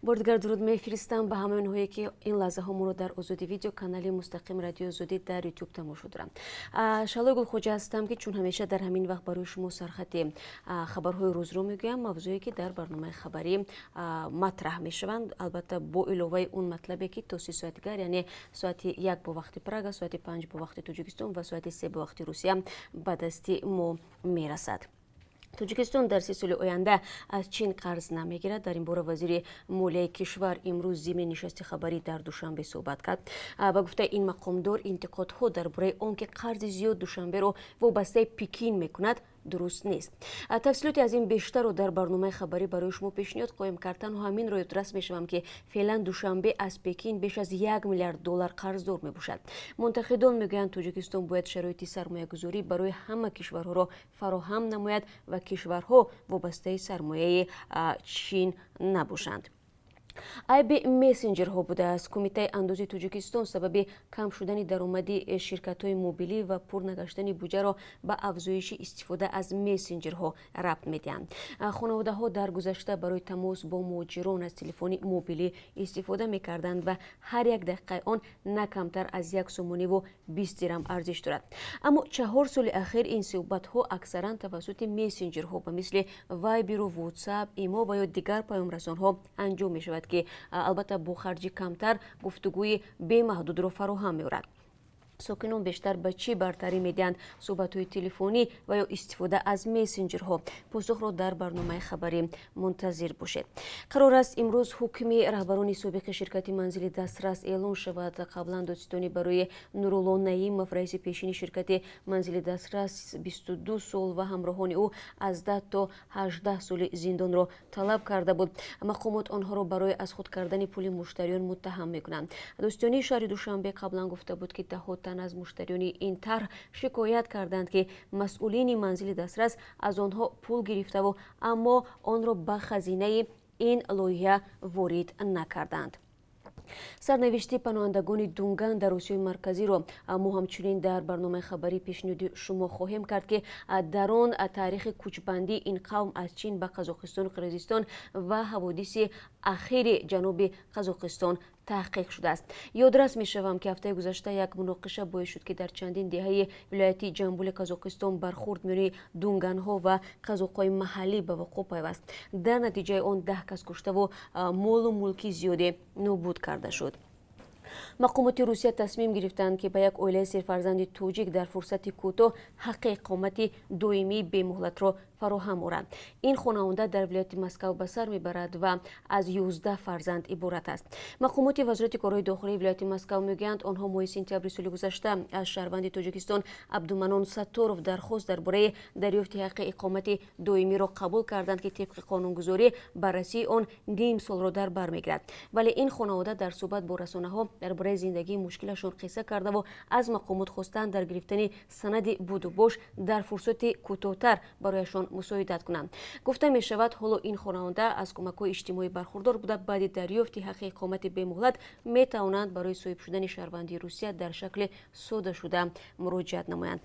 Бори дигар дуруд мефиристам ба ҳамаи онҳое, ки ин лаҳзаҳо моро дар Озодӣ Видео, канали мустақим Радиои Озодӣ дар Ютуб тамошо доранд. Шаҳлои Гулхоҷа ҳастам, ки чун ҳамеша дар ҳамин вақт барои шумо сархати хабарҳои рӯзро мегӯям, мавзӯе ки дар барномаи хабарӣ матраҳ мешаванд, албатта бо иловаи он матлабе, ки то 3 соат дигар, яъне соати 1 бо вақти Прага, соати 5 бо вақти Тоҷикистон ва соати 3 бо вақти Русия ба дасти мо мерасад. Тоҷикистон дар 3 соли оянда аз Чин қарз намегирад. Дар ин бора вазири молияи кишвар имрӯз зимни нишасти хабарӣ дар Душанбе суҳбат кард. Ба гуфтаи ин мақомдор, интиқодҳо дар бораи он ки қарзи зиёд Душанберо вобастаи Пекин мекунад, дуруст нест. Тафсилоти аз ин бештарро дар барномаи хабарӣ барои шумо пешниҳод хоҳем кард. Танҳо ҳаминро ёдрас мешавам, ки феълан Душанбе аз Пекин беш аз 1 миллиард доллар қарздор мебошад. Мунтақидон мегӯянд, Тоҷикистон бояд шароити сармоягузорӣ барои ҳама кишварҳоро фароҳам намояд ва кишварҳо вобастаи сармояи Чин набошанд. Айби мессенҷерҳо будааст. Кумитаи андози Тоҷикистон сабаби кам шудани даромади ширкатҳои мобилӣ ва пур нагаштани буҷаро ба афзоиши истифода аз мессенҷерҳо рабт медиҳанд. Хонаводаҳо дар гузашта барои тамос бо муҳоҷирон аз телефони мобилӣ истифода мекарданд ва ҳар як дақиқаи он на камтар аз 1 сомониву 20 дирам арзиш дорад. Аммо 4 соли ахир ин суҳбатҳо аксаран тавассути мессенҷерҳо ба мисли Вайберу Ватсап, Имо ва ё дигар паёмрасонҳо анҷом мешавад, ки албатта бо харҷи камтар гуфтугӯи бемаҳдудро фароҳам меорад. Сокинон бештар ба чӣ бартарӣ медиҳанд: суҳбатҳои телефонӣ ва ё истифода аз мессенҷерҳо? Посухро дар барномаи хабарӣ мунтазир бошед. Қарор аст, имрӯз ҳукми раҳбарони собиқи ширкати Манзили Дастрас эълон шавад. Қаблан додситонӣ барои Нурулло Наимов, раиси пешини ширкати Манзили Дастрас, 22 сол ва ҳамроҳони ӯ аз 10 то 18 соли зиндонро талаб карда буд. Мақомот онҳоро барои аз худ кардани пули муштариён муттаҳам мекунанд. Додситонии шаҳри Душанбе қаблан гуфта буд, ки даҳҳо тан аз муштариёни ин тарҳ шикоят карданд, ки масъулини Манзили Дастрас аз онҳо пул гирифтаву аммо онро ба хазинаи ин лоиҳа ворид накарданд. Сарнавишти паноҳандагони дунган дар Осиёи Марказиро мо ҳамчунин дар барномаи хабарӣ пешниҳоди шумо хоҳем кард, ки дар он таърихи кӯчбандии ин қавм аз Чин ба Қазоқистону Қирғизистон ва ҳаводиси ахири ҷануби Қазоқистон таҳқиқ шудааст. Ёдрас мешавам, ки ҳафтаи гузашта як муноқиша боис шуд, ки дар чандин деҳаи вилояти Ҷамбули Қазоқистон бархурд миёни дунганҳо ва қазоқҳои маҳаллӣ ба вуқӯъ пайваст. Дар натиҷаи он 10 кас куштаву молу мулки зиёде нобуд карда шуд. Мақомоти Русия тасмим гирифтанд, ки ба як оилаи сефарзанди тоҷик дар фурсати кӯтоҳ ҳаққи иқомати доимии бемуҳлатро фароҳам оранд. Ин хонавода дар вилояти Москав ба сар мебарад ва аз 11 фарзанд иборат аст. Мақомоти Вазорати корҳои дохилии вилояти Москав мегӯянд, онҳо моҳи сентябри соли гузашта аз шаҳрванди Тоҷикистон Абдуманон Сатторов дархост дар бораи дарёфти ҳаққи иқомати доимиро қабул карданд, ки тибқи қонунгузорӣ баррасии он ним солро дар бар мегирад. Вале ин хонавода дар суҳбат бо расонаҳо дар бораи зиндагии мушкилашон қисса кардаву аз мақомот хостанд, дар гирифтани санади будубош дар фурсати кӯтоҳтар барояшон мусоидат кунанд. Гуфта мешавад, ҳоло ин хонавода аз кӯмакҳои иҷтимоӣ бархурдор буда, баъди дарёфти ҳаққи иқомати бемуҳлат метавонанд барои соҳиб шудани шаҳрвандии Русия дар шакли содашуда муроҷиат намоянд.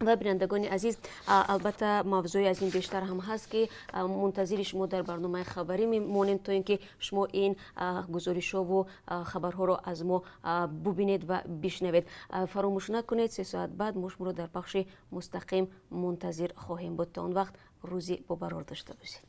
Ва бинандагони азиз, албатта, мавзӯи аз ин бештар ҳам ҳаст, ки мунтазири шумо дар барномаи хабарӣ мемонем, то ин ки шумо ин гузоришҳову хабарҳоро аз мо бубинед ва бишнавед. Фаромӯш накунед, 3 соат баъд мо шуморо дар пахши мустақим мунтазир хоҳем буд. То он вақт рӯзи бобарор дошта бошед.